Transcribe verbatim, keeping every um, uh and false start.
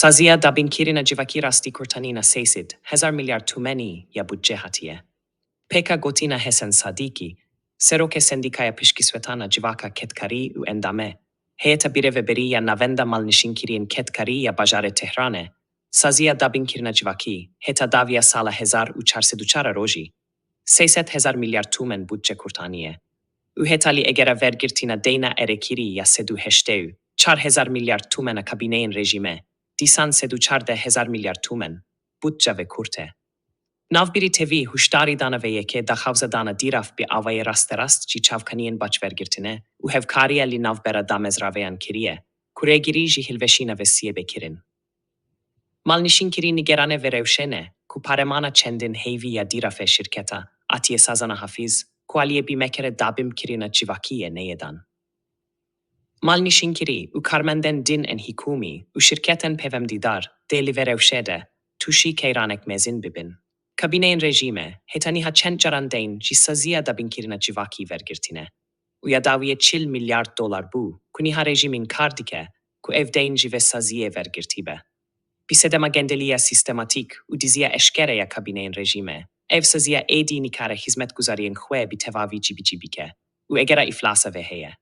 Saziya dabînkirina civakî rastî kurtanîna sê sed hezar milyar tûmenî ya budce hatiye. Pêka gotina Hesen Sadîkî, serokê Sendîkaya Pişkîswetana Civaka Kedkarî û endamê Heyeta Birêveberî ya Navenda Malnişînkirî yên Kedkarî ya bajarê Tehranê, saziya dabînkirina civakî, heta dawiya sala hezar û çar sed û çar a rojî, sê sed hezar milyar tûmen budce kurtaniye. Û heta lî egera vergirtina deyna erekirî ya sed û heştê û çar hezar milyar tûmen a kabîneyên rejîmê, dîsan sed û çardeh hezar milyar tûmen budca vekurt e. Navbîrî tevî huşdarî dana vê yekê, daxwaza dana dîrav bi awayê rasterast ji çavkaniyên baçvergirtine û hevkariya li navbera damezraveyan kiriye, ku rêgirî ji hilweşîna vê siyê bê kirin. Malnişînkirî nîgeranê vê rewşê ne, ku paremana çendin heyvî ya dîravê şirketa Atiye Sazana Hafiz, ku aliyê bîmekirê dabînkirina civakî yê neyê dan. Malnişînkirî û karmendên din ên hikûmî û şirketên pêvendîdar dê li vê rewşê de tûşî keyranek mezin bibin. Kabîneyên rejîmê heta niha çend caran deyn ji saziya dabînkirina civakî vergirtine û ya dawiyê çil milyar dolar bû, ku niha rejîm înkar dike ku ev deyn ji vê saziyê vergirtî be. Bi sedema gendeliya sîstematîk û diziya eşkere ya kabîneyên rejîmê, ev saziya êdî nikare xizmetguzariyên xwe bi tevavî cîbicî bike û egera îflasa vê heye.